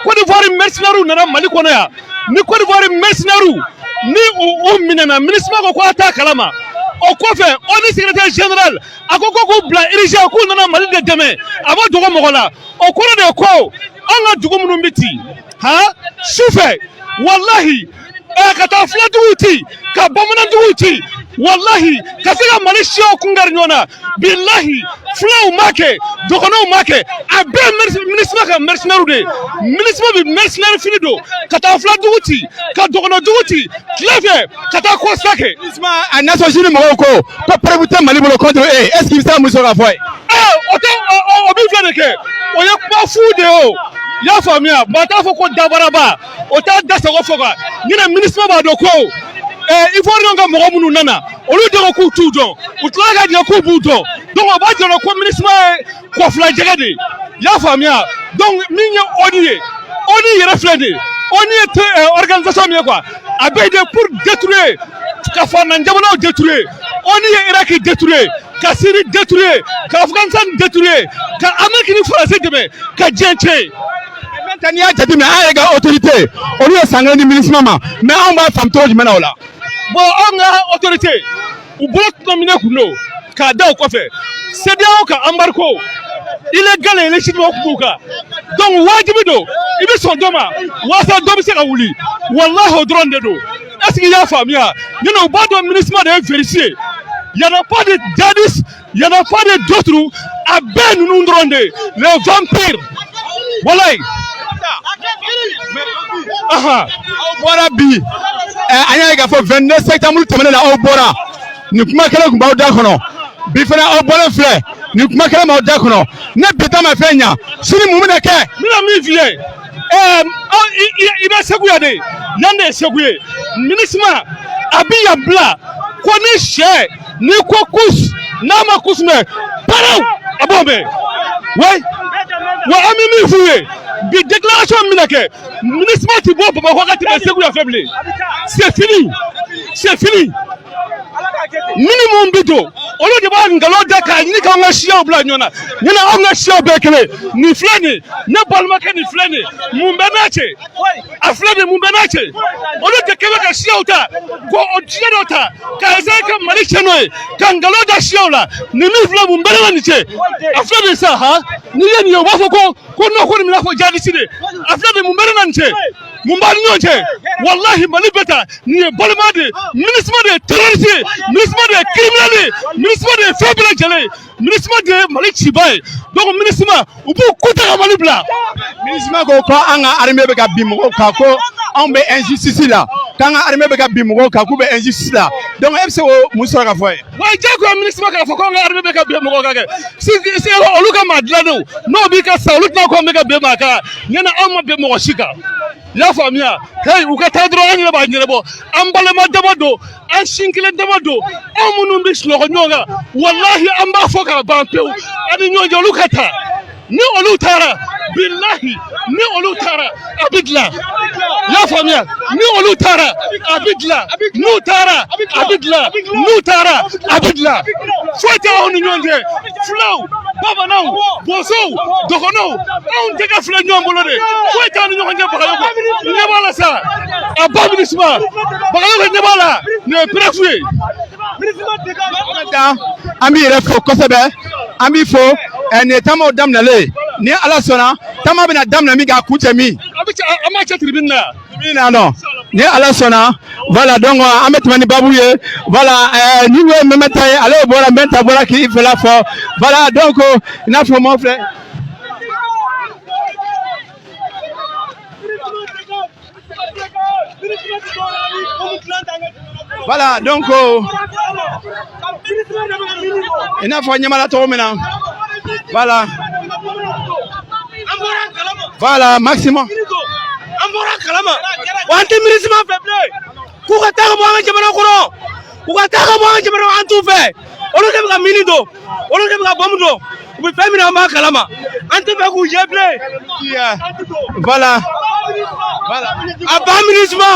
Côte d'Ivoire mercenaires nana Mali kɔnɔ yan, ni Côte d'Ivoire mercenaires ni u minɛna, MINUSMA ko k'a t'a kalama. O kɔfɛ, ONU secrétaire général a ko k'u bila urgent, k'u nana Mali de dɛmɛ, a ma dogo mɔgɔ la. O kɔrɔ de ye ko an ka dugu minnu bɛ ci han sufɛ, walahi, ka taa filaduguw ci, ka bamananduguw ci, walahi, ka se ka Mali siyaw kun kari ɲɔgɔn na, bilahi, filaw ma kɛ, dɔgɔnɔw ma kɛ, a bɛɛ MINUSMA ka mercenaires de ye. MINUSMA bɛ mercenaire fini don ka taa filadugu ci, ka dɔgɔnɔdugu ci tile fɛ, ka taa constat kɛ. MINUSMA a Nations Unies mɔgɔw ko preuve tɛ Mali bolo contre e, est ce que i bɛ se ka mun sɔrɔ k'a fɔ ye? O tɛ o min filɛ nin kɛ, o ye kuma fu de ye. O i y'a faamuya, maa t'a fɔ ko dabaraba, o t'a da sago fɔ kan. Ɲinɛ MINUSMA b'a dɔn ko Ivoirien ka mɔgɔ minnu nana, olu de ko k'u t'u dɔn, u tilala ka jira k'u b'u dɔn. Donc o b'a jira ko MINUSMA ye kɔfilajɛgɛ de ye, i y'a faamuya. Donc min ye ONU ye, ONU yɛrɛ filɛ nin ye, ONU ye organisation min ye quoi, a bɛ de pour détruire, ka faranna jamanaw détruire. ONU ye Irak détruire, ka Syrie détruire, ka Afghanistan détruire, ka Amérique ni Faransi dɛmɛ ka diɲɛ tiɲɛ. Maintenant, n'i y'a jateminɛ, an yɛrɛ ka autorité, olu ye san kelen di MINUSMA ma, mais anw b'a faamu cogo jumɛn na o la? Bon, anw ka autorité, u bolo tuma minɛ kun don k'a da o kɔfɛ, CEDEAO ka embargo illégal et illégitime, o kun b'u kan. Donc wajibi don i bɛ sɔn dɔ ma walasa dɔ bɛ se ka wuli, walahi, o dɔrɔn de don. Est ce que i y'a faamuya? Ɲinɛ u b'a dɔn MINUSMA de ye virus ye. Y en a pas de djihadistes, y en a pas de d'autres, a bɛɛ ninnu dɔrɔn de ye, les vampires, walayi. Aw bɔra bi, an y'a ye k'a fɔ 29 septembre tɛmɛnen na, aw bɔra, nin kuma kelen tun b'aw da kɔnɔ. Bi fana, aw bɔlen filɛ, nin kuma kelen b'aw da kɔnɔ. Ne bi ta ma fɛn ɲa, sini mun bɛna kɛ? N bɛna min f'i ye, aw i bɛ Segu yan de, yan de ye Segu ye. MINUSMA a bɛ yan bila ko ni sɛ n'i ko kus, n'a ma kus mɛn paraw, a b'o mɛn. Wayi wa, an bɛ min f'u ye bi, déclaration min bɛna kɛ, MINUSMA ti bɔ Bamakɔ ka tɛmɛ Segu yan fɛ bilen. C'est fini, c'est fini. Minnu bɛ don, olu de b'a nkalon da k'a ɲini k'an ka siyaw bila ɲɔgɔn na. Ɲinɛ anw ka siyaw bɛɛ kelen. Nin filɛ nin, ne balimakɛ, nin filɛ nin, mun bɛ n'a cɛ? A filɛ nin, mun bɛ n'a cɛ? Olu de kɛ bɛ ka siyaw ta ko o siya dɔ ta ka essayer ka Mali cɛ n'o ye, ka nkalon da siyaw la. Nin min filɛ, mun bɛ ne la nin cɛ? A filɛ nin sa han, n'i ye nin ye, u b'a fɔ ko non, ko nin bɛna fɔ djihadiste de. A filɛ nin, mun bɛ ne la nin cɛ? Mun b'a ni ɲɔgɔn cɛ? Walahi, Mali bɛ ta, nin ye balima de ye. MINUSMA de ye terroriste ye, MINUSMA de ye criminel ye, MINUSMA de ye fɛn bɛɛ lajɛlen ye, MINUSMA de ye Mali ciba ye. Donc MINUSMA, u b'u ku ta ka Mali bila. MINUSMA ko an ka armée bɛ ka bin mɔgɔw kan, ko anw bɛ injustice la, k'an ka armée bɛ ka bin mɔgɔw kan, k'u bɛ injustice la. Donc e bɛ se k'o mun sɔrɔ ka fɔ ye? Wa jagoya, MINUSMA k'a fɔ k'anw ka armée bɛ ka bin mɔgɔw kan kɛ, si olu ka maa dilannenw n'o b'i ka sa, olu tɛna ko an bɛ ka bin maa kan. Ɲɛna anw ma bin mɔgɔ si kan, i y'a faamuya. Hey, u ka taa dɔrɔn, an yɛrɛ b'a ɲɛnabɔ. An balima dama don, an sin kelen dama don, anw minnu bɛ sunɔgɔ ɲɔgɔn kan, walahi, an b'a fɔ k'a ban pewu an ni ɲɔgɔn cɛ. Olu ka taa, ni olu taara, bilahi, ni olu taara, a bɛ dilan, i y'a faamuya. Ni olu taara, a bɛ dilan. N'u taara, a bɛ dilan. N'u taara, a bɛ dilan. Foyi tɛ anw ni ɲɔgɔn cɛ. Filaw, bamananw, bosow, dɔgɔnɔw, anw tɛgɛ filɛ ɲɔgɔn bolo de, foyi t'an ni ɲɔgɔn cɛ. Bagayoko ɲɛ b'a la sa, a ba MINUSMA, Bagayoko ɲɛ b'a la, nin ye preuve ye. An b'i yɛrɛ fo kosɛbɛ, an b'i fo. Nin ye taamaw daminɛlen, ni Ala sɔnna, taama bɛna daminɛ min k'a kun cɛ min? A bɛ cɛ, an b'a cɛ tribune na yan. Tribune na nɔ, ni Ala sɔnna. Voilà, donc an bɛ tɛmɛ ni babu ye. Voilà, ni ye Mɛmɛta ye, ale bɔra, Mɛnta bɔra k'i fɛla fɔ. Voilà, donc i n'a fɔ maaw filɛ. Voilà, donc i n'a fɔ ɲɛma la cogo min na. Voilà, voilà, maximum. An bɔra kalama wa, an tɛ MINUSMA fɛ bilen. K'u ka taa ka bɔ an ka jamana kɔnɔ, u ka taa ka bɔ an ka jamana, an t'u fɛ. Olu de bɛ ka mine don, olu de bɛ ka bombe don, u bɛ fɛn min na, an b'a kalama, an tɛ fɛ k'u ye bilen. Voilà, voilà. À bas MINUSMA,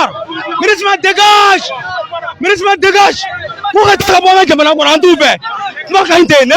MINUSMA dégage, MINUSMA dégage. K'u ka taa ka bɔ an ka jamana kɔnɔ, an t'u fɛ. Kuma ka ɲi ten ne.